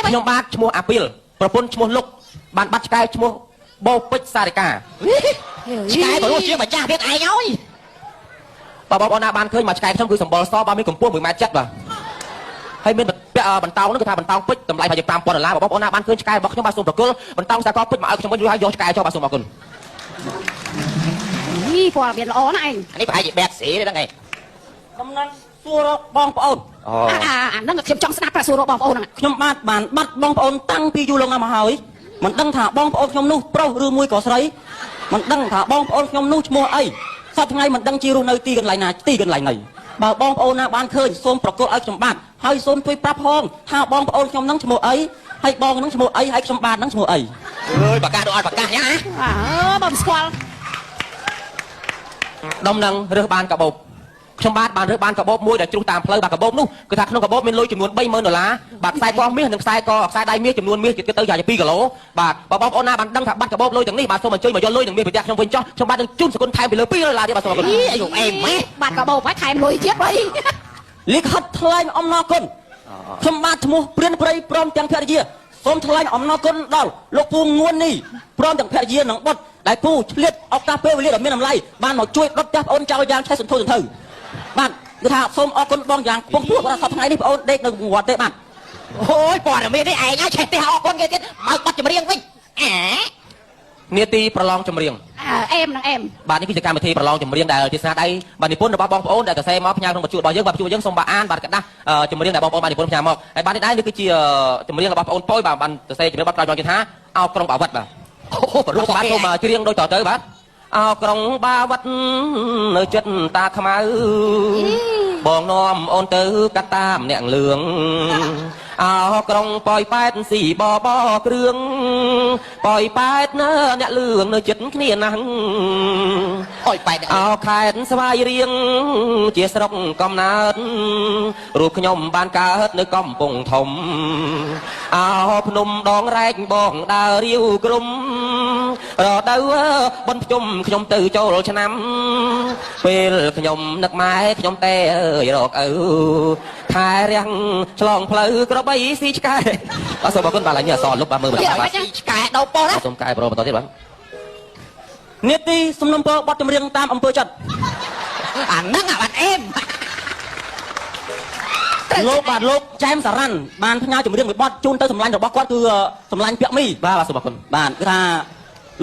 ខ្ញុំបាទឈ្មោះអាពីលប្រពន្ធឈ្មោះលុកបានបាត់ឆ្កែឈ្មោះបោពេជ្រសារិកា ឆ្កែក៏រស់ជាងម្ចាស់ទៀតឯងហើយ បាទបងប្អូនណាបានឃើញមកឆ្កែខ្ញុំគឺសម្បុរសបាទមានកម្ពស់1ម៉ែត្រ7បាទហើយមានពាក់បន្តោងនោះគឺថាបន្តោងពេជ្រតម្លៃប្រហែលជា5000ដុល្លារបងប្អូនណាបានឃើញឆ្កែរបស់ខ្ញុំបាទសូមប្រគល់បន្តោងសាកលពេជ្រមកឲ្យខ្ញុំវិញរួចហើយយកឆ្កែចុះបាទសូមអរគុណ នេះព័ត៌មានល្អណាស់ឯង នេះប្រហែលជាបែកស៊ីទេហ្នឹងឯង ដំណឹងសួររកបងប្អូន អូ អាអាហ្នឹងខ្ញុំចង់ស្ដាប់ប្រាសួររបស់បងប្អូនហ្នឹង ខ្ញុំបាទបានបាត់បងប្អូនតាំងពីយូរលង់ណាស់មកហើយមិនដឹងថាបងប្អូនខ្ញុំនោះប្រុសឬមួយក៏ស្រីមិនដឹងថាបងប្អូនខ្ញុំនោះឈ្មោះអីសប្តាហ៍ថ្ងៃមិនដឹងជារស់នៅទីកន្លែងណាទីកន្លែងណីបើបងប្អូនណាបានឃើញសូមប្រកល់ឲ្យខ្ញុំបាទហើយសូមជួយប្រាប់ផងថាបងប្អូនខ្ញុំនឹងឈ្មោះអីហើយបងនឹងឈ្មោះអីហើយខ្ញុំបាទនឹងឈ្មោះអី អើយប្រកាសដូចអត់ប្រកាសយ៉ាងណា អើបើមិនស្គាល់ ដំណឹងរើសបានកបោបខ្ញុំបាទបានរើសបានកបោបមួយដែលជ្រុះតាមផ្លូវបាទកបោបនោះគឺថាក្នុងកបោបមានលុយចំនួន30000ដុល្លារបាទខ្សែកមាសនិងខ្សែកខ្សែដៃមាសចំនួនមាសជិតទៅយ៉ាង2គីឡូបាទបើបងប្អូនណាបានដឹងថាបាត់កបោបលុយទាំងនេះបាទសូមអញ្ជើញមកយកលុយនិងមាសពីផ្ទះខ្ញុំវិញចុះខ្ញុំបាទនឹងជូនសគុណថែមពីលើ200ដុល្លារទៀតបាទសូមអរគុណ អីអាយុអេម៉េះ បាត់កបោបហើយថែមលុយទៀតអី លិខិតថ្លែងអំណរគុណខ្ញុំបាទឈ្មោះព្រានព្រៃព្រមទាំងភរិយាសូមថ្លែងអំណរគុណដល់លោកពូងួននេះព្រមទាំងភរិយានិងបុត្រដែលពូឆ្លៀតឱកាសពេលវេលាដ៏មានតម្លៃបានមកជួយដុតផ្ទះប្អូនចៅយ៉ាងឆេះសន្ធោសន្ធៅបាទគឺថាសូមអរគុណបងយ៉ាងខ្ពង់ខ្ពស់បាទសប្តាហ៍ថ្ងៃនេះប្អូនដេកនៅវត្តទេបាទ អូយព័ត៌មាននេះឯងហើយឆេះផ្ទះអរគុណគេទៀតបើកបាត់ចម្រៀងវិញអា នាទីប្រឡងចម្រៀង អើអេមនឹងអេម បាទនេះគឺជាកម្មវិធីប្រឡងចម្រៀងដែលជាស្នាដៃបាទនិពន្ធរបស់បងប្អូនដែលសរសេរមកផ្ញើក្នុងបញ្ជូរបស់យើងបាទបញ្ជូយើងសូមបាទអានបាទกระដាស់ចម្រៀងដែលបងប្អូនបាននិពន្ធផ្ញើមកហើយបាទនេះដែរនេះគឺជាចម្រៀងរបស់បងប្អូនប៉ុយបាទបានសរសេរចម្រៀងបទក្រោយចងគេថាអោក្រុងបាវិតបាទ អូបរុ លោកបាទសូមច្រៀងដូចតទៅបាទអោក្រុងបាវិតនៅចិត្តតាខ្មៅបងនាំអូនទៅកាត់តាមអ្នកលឿងអោក្រុងប៉ោយប៉ែតស៊ីបបគ្រឿងប៉ោយប៉ែតនៅអ្នកលឿងនៅចិត្តគ្នាណាស់ អូយបែក អោខេតស្វាយរៀងជាស្រុកកំណើតរូបខ្ញុំបានកើតនៅកំពង់ធំអោភ្នំដងរែកបងដើររាវក្រុមរដូវបុណ្យភ្ជុំខ្ញុំទៅចូលឆ្នាំពេលខ្ញុំនឹកម៉ែខ្ញុំទេអើយរកឪថែរាំងឆ្លងផ្លូវក្របីស៊ីឆ្កែបាទសូមអរគុណបាទឡើយនេះអសរលុបបាទមើលបាទបាទ ស៊ីឆ្កែដោប៉ុស្ណា សូមកែប្របន្តទៀតបាទ នេតិសំណុំពរបទចម្រៀងតាមអំពើចិត្ត អាហ្នឹងអាបានអេម លោកបាទលោកចែមសារ៉ាន់បានផ្ញើចម្រៀងមួយបទជូនទៅសម្លាញ់របស់គាត់គឺសម្លាញ់ពាក់មី បាទបាទសូមអរគុណ បាទគឺថា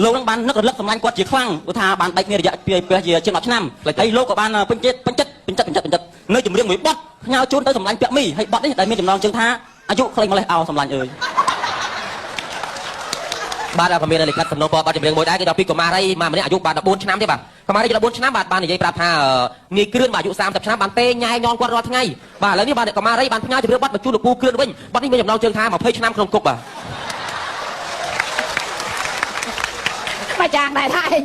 លោកនឹងបាននឹករលឹកសម្លាញ់គាត់ជាខ្លាំងគឺថាបានបែកគ្នារយៈពេលពេលជាជាង10ឆ្នាំហើយលោកក៏បានពេញចិត្តពេញចិត្តពេញចិត្តពេញចិត្តពេញចិត្តនៅចម្រៀងមួយបទផ្ញើជូនទៅសម្លាញ់ពាក់មីហើយបទនេះដែលមានចំណងជើងថាអាយុខ្លីម្លេះអោសម្លាញ់អើយ បាទក៏មានលិខិតសំណូមពរបទចម្រៀងមួយដែរគឺដល់ពីកុមារីមកម្នាក់អាយុបាទ14ឆ្នាំទេបាទកុមារី14ឆ្នាំបាទបាននិយាយប្រាប់ថានាយគ្រឿនបាទអាយុ30ឆ្នាំបានទេញ៉ែញងគាត់រាល់ថ្ងៃបាទឥឡូវនេះបាទកុមារីបានផ្ញើចម្រៀងបទបញ្ជូនលោកពូគ្រឿនវិញបទនេះមានចំណងជើងថា20ឆ្នាំក្នុងគុកបាទ មកយ៉ាងដែរថាឯង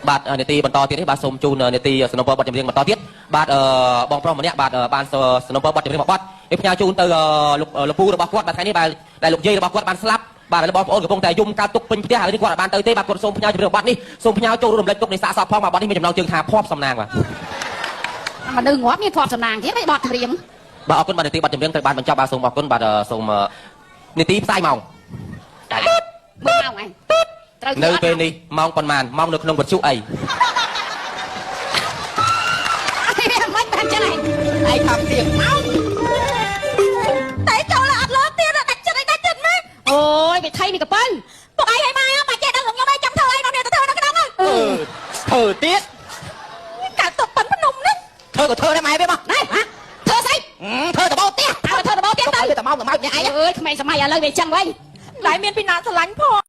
បាទនេតិបន្តទៀតនេះបាទសូមជូននេតិសំណូមពរបទចម្រៀងបន្តទៀតបាទបងប្រុសម្នាក់បាទបានសំណូមពរបទចម្រៀងមួយបទនេះផ្ញើជូនទៅលោកលោកពូរបស់គាត់បាទថ្ងៃនេះបាទដែលលោកយាយរបស់គាត់បានស្លាប់បាទហើយបងប្អូនកំពុងតែយំកើតទុកពេញផ្ទះហើយនេះគាត់អាចបានទៅទេបាទគាត់សូមផ្ញើចម្រៀងបទនេះសូមផ្ញើចូលរួមរំលែកទុកនៃសាកសពផងបាទបទនេះមានចំណងជើងថាភ័ព្វសំណាងបាទ មនុស្សងាប់មានភ័ព្វសំណាងទៀតឯងបត់ចម្រៀង បាទអរគុណបាទនីតិបទចម្រៀងត្រូវបានបញ្ចប់បាទសូមអរគុណបាទសូមនីតិផ្សាយម៉ោង មើលម៉ោងឯងត្រូវ នៅពេលនេះម៉ោងប៉ុន្មានម៉ោងនៅក្នុងវិទ្យុអី មិនបានចឹងឯង ឯងថាទៀងម៉ោង តែចូលអត់លោទៀតដាច់ចិត្តអីដាច់ចិត្តមែន អូយវិថីនេះកប៉ៅ ពុកឯងឲ្យម៉ែមកចេះដឹងខ្ញុំឯងចង់ធ្វើអីដល់នេះទៅធ្វើនៅក្នុងហ្នឹង ធ្វើទៀត កើតទុកប៉ិនភ្នំហ្នឹង ធ្វើក៏ធ្វើដែរម៉ែវាមក ណែហ៎ធ្វើស្អី ធ្វើតបោផ្ទះ ធ្វើធ្វើដបទៀតទៅ ទៅតែម៉ោងតែម៉ោងអ្នកឯង អើយក្មេងសម័យឥឡូវវាចឹងវិញ តែមានពីណាស្រឡាញ់ផង